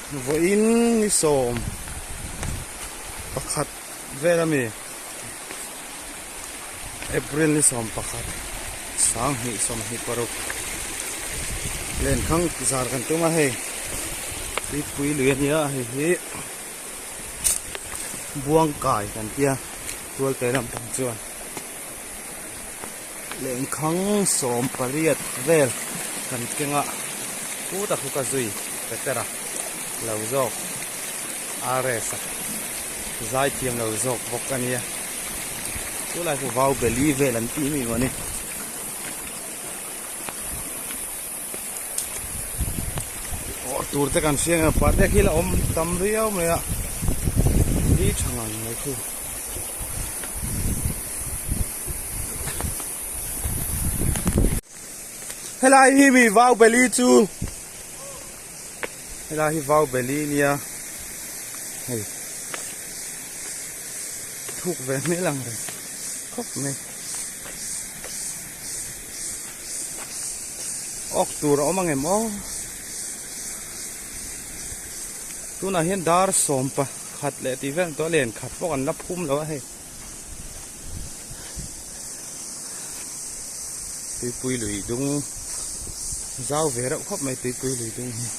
Vawiin ni sawm pakhat vel ami April ni sawm pakhat sanghnih sawmhnih paruk lenkhang zar kan tum a hei tuipui lui ania hei hi buangkai kan tia tualte lampang chuan lenkhang sawm pariat vel kan keng a put a khu ka zui petera lo zawk rs a zai thiam lo zawk bawk a nia chulai chu vau beli vel an tih mi maw ni. Awh tur te kan hria nge pate khi la awm tam riau mai a li tha ngang mai khu. Helai hi mi vau beli chu helai hi vau beli nia hei thuk ve hmel ang reng khawp mai. Awk tur a awm ang em aw tunah hian dar sawm pakhat leh tih vel tawh a len khat pawh kan la phum lo a hei tuipui lui dung zau ve reuh khawp mai tuipui lui dung hi.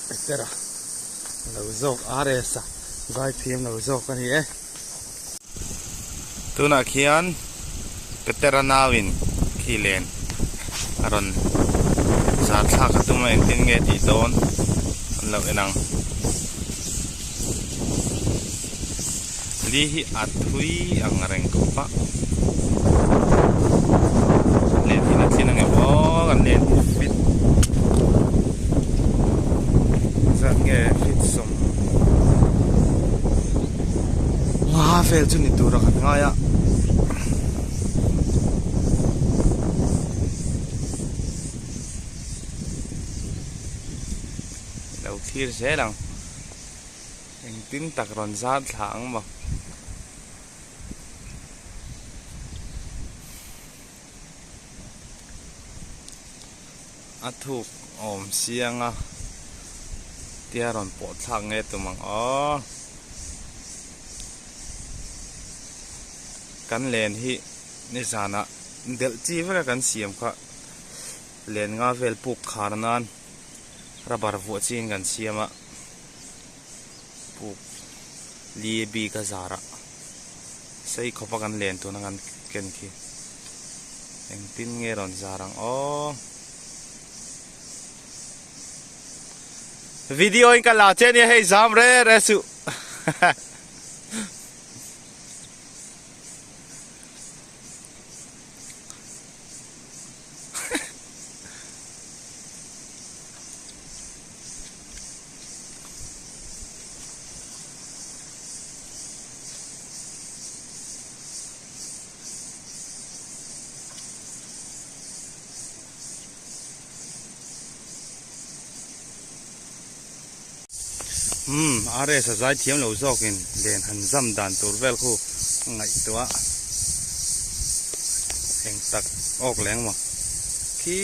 Petera lo zawk RS a zai phim lo zawk a ni e. Tunah khian Petera nauin khi len a rawn zar thlak a tum a engtin nge tih dawn an lo en ang. Li hi a thui ang reng khawp a len hi a thlin ang em aw kan len hi fit zat nge fit sawm nga vel chu ni tur a kan ngai a. Lo thlir zel ang. Engtin tak rawn zat thla ang maw? A thuk awm siang a tia rawn pawh thlak nge tum ang aw. Kan len hi nizanah delh chi veka kan siam kha len nga vel puk khar nan rubber vuah chiin kan siam a. Puk li bik a zarah sei khawp a kan len tuna kan ken khi engtin nge rawn zar ang aw video in ka la che ania hei zam re re suh. Umm RS a zai thiam lo zawkin len han zam dan tur vel khu a ngaihtuah eng tak awk leng maw khi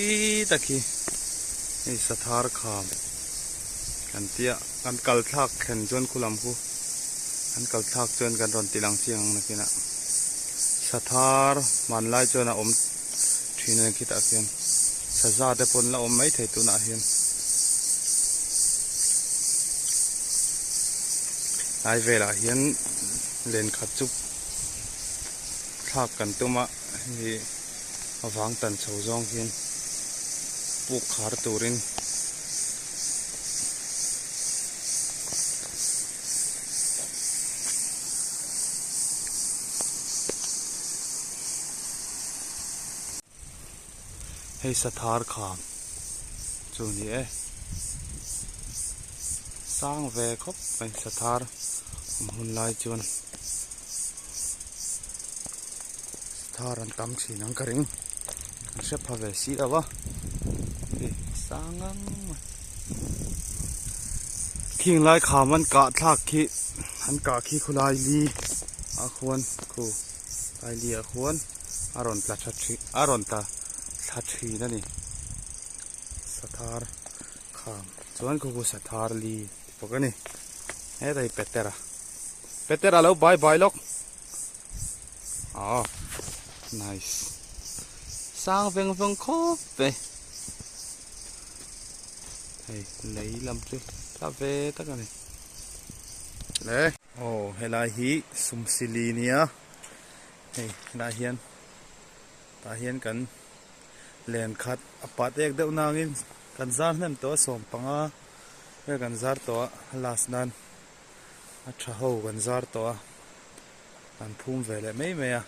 tak hi hei sathar kham kan tia kan kal thlak thlen chuan khu lam khu kan kal thlak chuan kan rawn ti lang chiang ang nakinah sathar hmanlai chuan a awm thin a ni khitah khian saza te pawh an la awm maithei tunah hian lai velah hian len khat chu thlak kan tum a hei a vang tan chho zawng hian puk khar turin. Hei sathar kham chu ni e sang ve khawp mai sathar awm hun lai chuan sathar an tam thin ang ka ring an hre pha ve si lo a hei sang ang mai khing lai kham an kah thlak khi an kah khi khulai li ah khuan khu lai li ah khuan. A rawn tla tha thin a rawn tla thla thin a ni sathar kham chuan khu khu sathar li ti bawk a ni hetah hi petera petera lo bai bai lawk aw nice sang veng veng khawp mai hei lei lam chu tla ve tak a ni le aw helai hi sumsili nia. Hei helai hian tah hian kan len khat a pat ek deuh nangin kan zar hnem tawh a 15 vel kan zar tawh a a last nan a tha ho kan zar tawh a kan phum ve leh mai mai a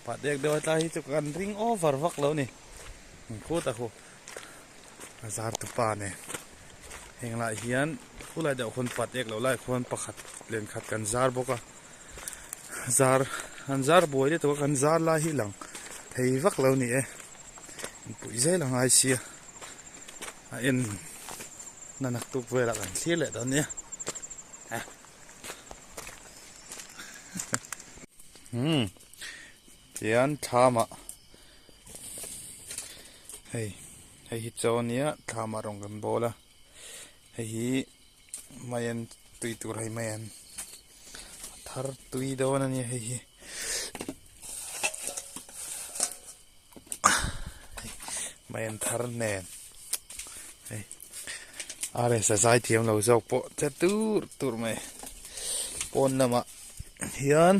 pat ek deuh a tlai hi chu kan ring over vak lo a ni khutah khu a zar tu pa nen heng lai hian khulai deuh khawn pat ek loh lai khuan pakhat len khat kan zar bawk a. Zar an zar buai lutuk a kan zar lai hi lang thei vak lo ni e inpuih zel a ngai sia a en na naktuk velah kan thlir leh dawn nia umm tihian thlamah hei hei hi chaw ania thlamah rawng kan bawl a hei hi Maian tui tur hei maian a thar tui dawn a nia hei hi maian thar nen hei RS a zai thiam lo zawk pawh che tur tur mai pawn lamah hian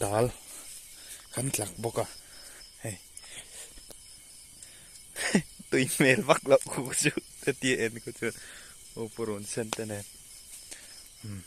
dal kan tlak bawk a hei. Tui hmel vak loh khu chu ka ti en khu chu aw purun sen te nen umm.